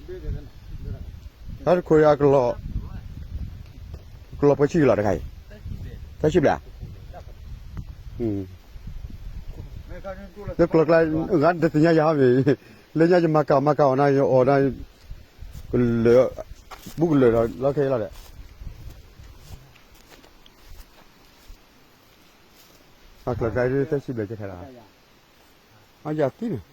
တၢ်တခိၣ်အံၤ ကလီၤပှဲၤဆံကလီၤတခါအံၤ, သၢဆံဘျဲၣ်, လၢကျီၢ်ကျါ ဂၤတသ့ၣ်ညါယၤဟီမ့ၢ်, လၢညါယမၤကၤအီၤမၤကၤအီၤနၤ ယအီၣ်နၤ, ကလၢာ်, ဘူးကလၢာ်ဒီးလီၤခဲအံၤလီၤဒီး, အကျီၢ်ကျါသၢဆံဘျဲၣ်ကဲခါလီၤ, အယၤသံန့ၣ်,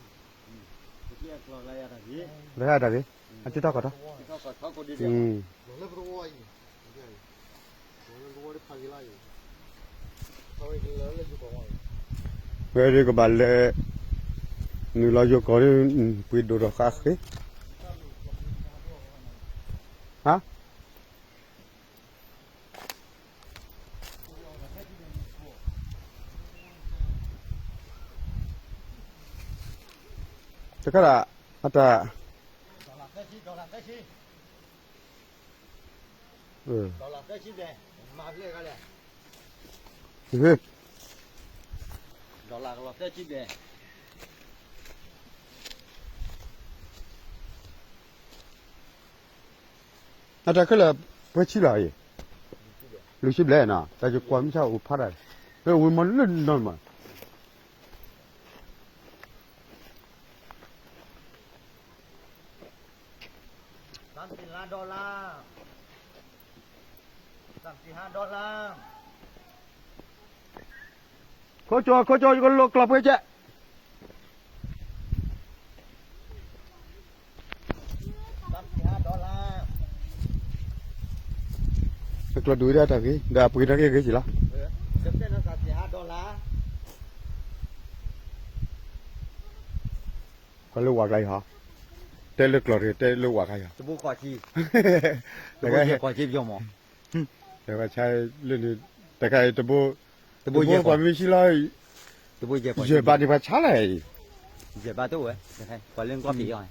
တၢ်တၢ်ဂ့ၤ, အစုထီၣ်ခီၣ်ထီၣ်, ဝဲဒၣ်ကဘၣ်လဲၤ နုာ်လီၤယိၤကီၢ် ပှ့ၤဒိၣ်ထီၣ်ဃးဃ့, ဟါ တခါဒၣ် အတၢ် အတၢ်ခဲလၢာ် ပှဲၤဆံလီၤအံၤ, လွံၢ်ဆံဘျဲၣ်နီၤ, တၢ်ယကွၢ်မုၢ်ဆါအိၣ်ဖးတၢ်, လၢဝံၤမၤလၢနီၤမး သၢဆံဟါဒီလါ, သၢဆံဟါဒီလါ, ခိကၠီ ခိကၠီ ယကလိၣ်ကျီၢ်ပှဲၤကဲ, သၢဆံဟါဒီလါ, ကျီၢ်ဒုးဝဲဒၣ်တၢ်ဂ့ၤ ဒီးအပှ့ၤတၢ်ဂ့ၤဂ့ၤက့ၤလီၤ, သၢဆံဟါဒီလါ ပှၤလၢဝၤကျါအံၤဟီ, တဲလၢကျီၢ်တဂ့ၤ တဲလၢဝၤခါအံၤဟီ, တဘိဃီဆံ, တဘိယဲၢ်ကီၢ်ဆံပယီၤမး, တခါလၢန့ၣ်, တခါအံၤတဘိ, တဘိယဲၢ်ပှၤမ့ၢ်ဆံလီၤ, ယဲၢ်ဘးန့ၣ်ပှၤဆါလီၤအံၤ, ယဲၢ်ဘးတအိၣ်ဝဲ, ပှၤလၢနကွၢ်ပယီၤ,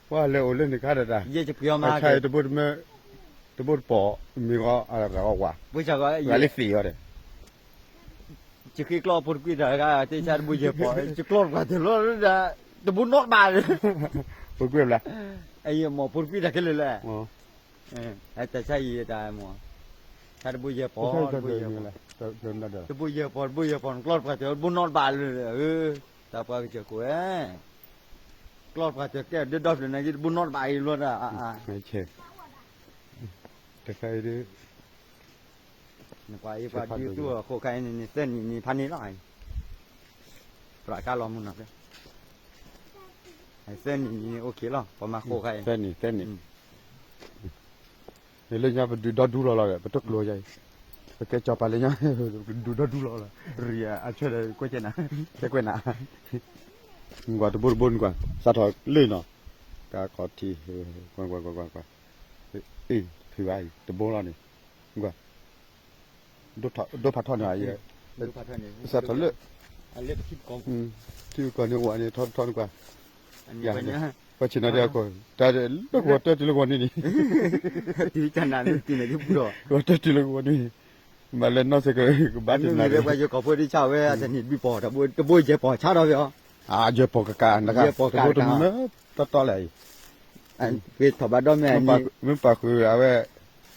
ပှၤလၢအိၣ်လၢန့ၣ်ခါဒီးတၢ်, ယဲၢ်ပှၤဆါအံၤတဘိတမၢ, တဘိတပီၢ်, မ့ၢ်ဂီၤအဂၤဂီၤဝၤ, ဂၤလၢသ့ၣ်အီၤဒီး ယဃ့ကျီၢ်ဖိတကွံာ်တၢ်တဂၤ တဲဆါတဘိယဲၢ်ပီၢ် ယကျီၢ်တပှၤတၢၢ်လီၤ, တဘိနီတဘးလၢၤ, ပကွံာ်ဘျါ, အယဲၢ်မီၢ်ဖိတကွံာ်တၢ်ခဲလၢာ်လၢ, တၢ်ဆါအံၤတၢ်မီၢ်, ဆါတဘိယဲၢ်ပီၢ်, တဘိယဲၢ်ပီၢ်, တဘိယဲၢ်ပီၢ် တဘိယဲၢ်ပီၢ် နကျီၢ်တပှၤတၢၢ် တဘိနီတဘးလၢၤ, တၢ်ပှၤကစၢၢ်ကိးဝဲ, ကျီၢ်တပှၤတၢၢ်ကဲဒၢဒီဖျၢၣ်န့ၣ် တဘိနီတဘးအံၤလီၤတၢ် တခါအံၤဒ် နကွၢ်အံၤပှၤဒုးသူအီၤဃိးခါအံၤန့ၣ် သၢနံၣ်န့ၣ်ဖးန့ၣ်လီၤ, ပြးကါလီၤမုၢ်နီၤဖဲ, သၢနံၣ်န့ၣ် အိၣ်ခ့လီၤ ပှၤမၤဃိးခါအံၤ, သၢနံၣ် သၢနံၣ်, လၢညါပဒုးဒီဒူလီၤလီၤဒီး ပတကျိၤယၤအံၤ, ပကဲစီၤပၤလၢညါ, ပဒုးဒီဒူလီၤလီၤ, ရံအဆၢဒီးကွဲးကဲနၤ, တဲကွဲးနၤ, နကွၢ်တဘိတဘိနကွၢ် စးထီၣ်လၢနီၤ, ကါခီၣ်ထံး, ကွၢ်ကွၢ်ကွၢ်ကွၢ်ကွၢ်, အ့ၣ် ဖုဂၤအံၤ တဘိလီၤန့ၣ်, ကွၢ် ဒိၣ်ဖးထီၣ်န့ၣ်, စးထီၣ်လၢ, ထံကီၢ်န့ၣ် ဝၤန့ၣ် ထီထီနကွၢ်, ပှၤဆ့ၣ်နီၤဒ်အကီၢ်, တၢ်လၢကဝီၤတၢတုၤလၢကဝီၤန့ၣ်န့ၣ်, ကဝီၤတၢတုၤလၢကဝီၤန့ၣ်, မၤလၢနီၢ်စ့ၢ်ကီး ကဘၣ်တနၤ, ပှၤယိၤကီၢ်ဖိဒ်ဆၣ်ဝဲ အတနံၣ်ဒုးပီၢ် တဘိယဲၢ်ပီၢ်ဆါထီၣ်ဖဲအီၤ, ယဲၢ်ပီၢ်ကကး ယဲၢ်ပီၢ်ကကး တဘိတမၢတီတီလဲၣ်အံၤ, မ့ၢ်ပာ်ဃုာ်အဝဲ,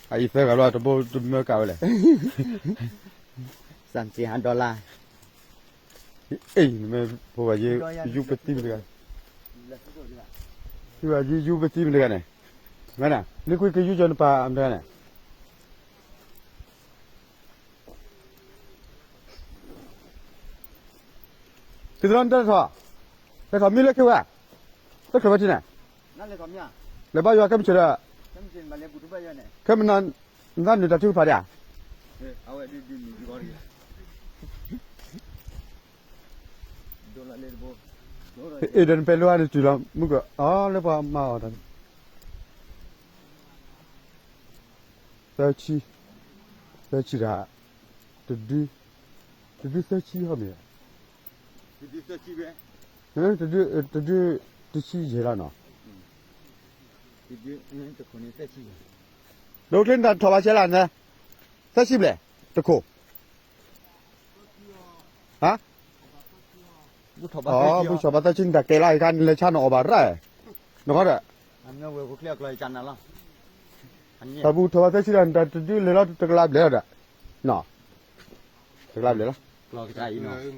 အအံၤသၢဂၤလီၤ တဘိတမၢကးဝဲလဲၣ်, စၢ်စံးဟးဒီလါ, အ့ၣ် နမ့ၢ်ဖိဘၣ်ယဲ ယူပသံမ့ၢ်တဂၤ, ယူပသံမ့ၢ်တဂၤန့ၣ်, မ့ၢ်နၤ လၢကွံကယူကၠီနပၢ်မ့ၢ်တဂၤန့ၣ်, သုတလီၤနတၢ်ထီၣ်, တၢ်ထီၣ်မံလၢခဲဝဲ, တၢ်ထီၣ်ဝဲထံန့ၣ်, လဲၤဘါယွၤခဲမုၢ်ဆ့ၣ်ဒီး, ခဲမုၢ်နၤ, နသးနုာ်တၢ်ထုကဖၣ်ဒံးဧါ, အ့ၣ် ဒီးနပဲလိအါန့ၣ်တုၤလီၤ မုၢ်ကီး အီၤလၢပှၤမၤအီၤတၢ်, သၢဆံ, သၢဆံတၢ်, တဒု, တဒုသၢဆံဟီမ့ၢ်, တဒု, တဒုတဆံယဲၢ်လီၤနီၤ, ဒိၣ်ကျ့နတၢ်ထီၣ်ဘၣ်ဆဲလၢန့ၣ်, သၢဆံဘျဲၣ်, တခိၣ် ဟါ, မုၢ်ထီၣ်ဘၣ်သၢဆံနတၢ်ကဲလၢအံၤခါ နလဲၤဆါနအီၣ်ဘၣ်ရၣ်, နဃီဒီး, ဝဲဖိချ့အကျီယကနၤလီၤ, တၢ်ဘူၣ်ထီၣ်ဘၣ်သၢဆံဒီး နတၢ်တဒုလဲၤလီၤ တကလးဘျဲၣ်လီၤဒီး, တကလးဘျဲၣ်လီၤ, ကျီကတၢ်အံၤနီၤ,